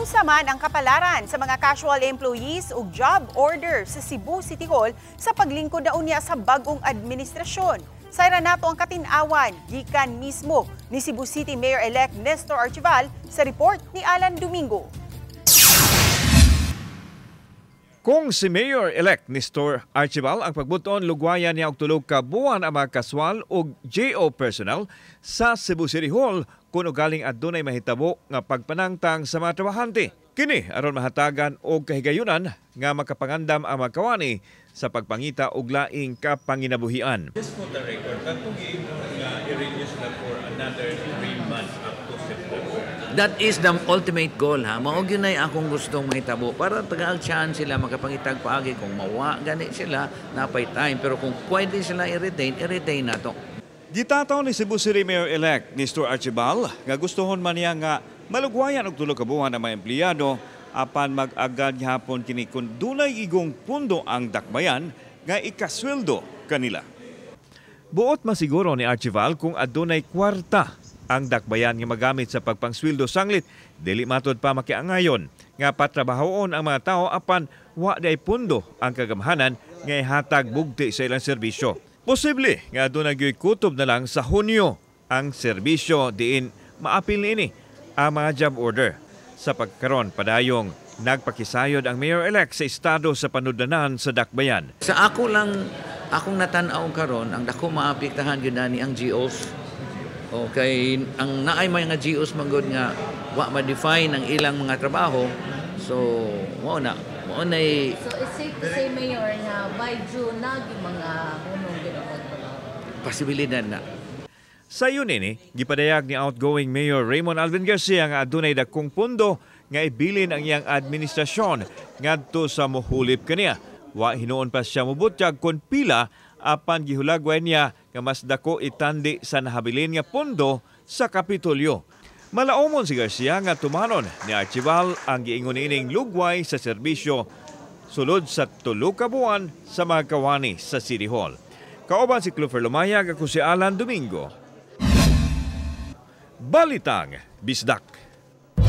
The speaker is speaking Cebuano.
Unsa man ang kapalaran sa mga casual employees ug job order sa Cebu City Hall sa paglingkod na unya sa bag-ong administrasyon? Sayran nato ang katin-awan gikan mismo ni Cebu City Mayor-elect Nestor Archival sa report ni Alan Domingo. Kung si Mayor-elect Nestor Archival ang pagbuton, lugwayan niya og 3 ka buwan ang mga kaswal ug JO personnel sa Cebu City Hall kung ugaling adunay mahitabo nga pagpanangtang sa mga trabahante. Kini aron mahatagan og kahigayunan nga makapangandam ang mga kawani sa pagpangita og laing kapanginabuhian. Just for the record, katong giingon nga i-renew sila for another 3 months up to September. That is the ultimate goal, ha. Mao gyud nay akong gustong mahitabo para tagaag chance sila makapangitag paagi. Kung mawa gani sila, napay time, pero kung pwede sila i-retain, i-retain nato. Gitataw ni Cebu City Mayor-elect Nestor Archival nga gustohon man niya nga malugwayan og 3 ka buwan ang mga empleyado, apan mag-agad gihapon kini kung dunay igong pundo ang dakbayan nga ikasweldo kanila. Buot masiguro ni Archival kung adunay kwarta ang dakbayan nga magamit sa pagpangsweldo, sanglit dili matud pa makiangayon nga patrabahoon ang mga tao apan wa day pundo ang kagamhanan nga ihatag bugti sa ilang serbisyo. Posible nga adunay gyoy kutob na lang sa Hunyo ang serbisyo diin maapil niini ang mga job order. Sa pagkaron, padayong nagpakisayod ang mayor-elect sa estado sa panudlanan sa dakbayan. Sa ako lang, akong natan-aw karon, ang dako maapektahan gyud ani ang GOs. Okay, ang naay mga GOs manggod nga wa ma-define ang ilang mga trabaho. So, mao na. Mao nay. So it's safe to say, Mayor, nga by June na mga hunong gyud ang pagtrabaho. Posibilidad na. Sa yun ini, gipadayag ni outgoing Mayor Raymond Alvin Garcia nga adunay dakong pundo nga ibilin ang iyang administrasyon ngadto sa mohulip kaniya. Wa hinuon pa siya mobutyag kung pila, apan gihulagway niya nga mas dako itandi sa nahabilin nga pondo sa Kapitolyo. Malaumon si Garcia nga tumanon ni Archival ang giingon niining lugway sa serbisyo sulod sa 3 ka buwan sa mga kawani sa City Hall. Kauban si Clover Lumayag, ako si Alan Domingo. Balitang Bisdak.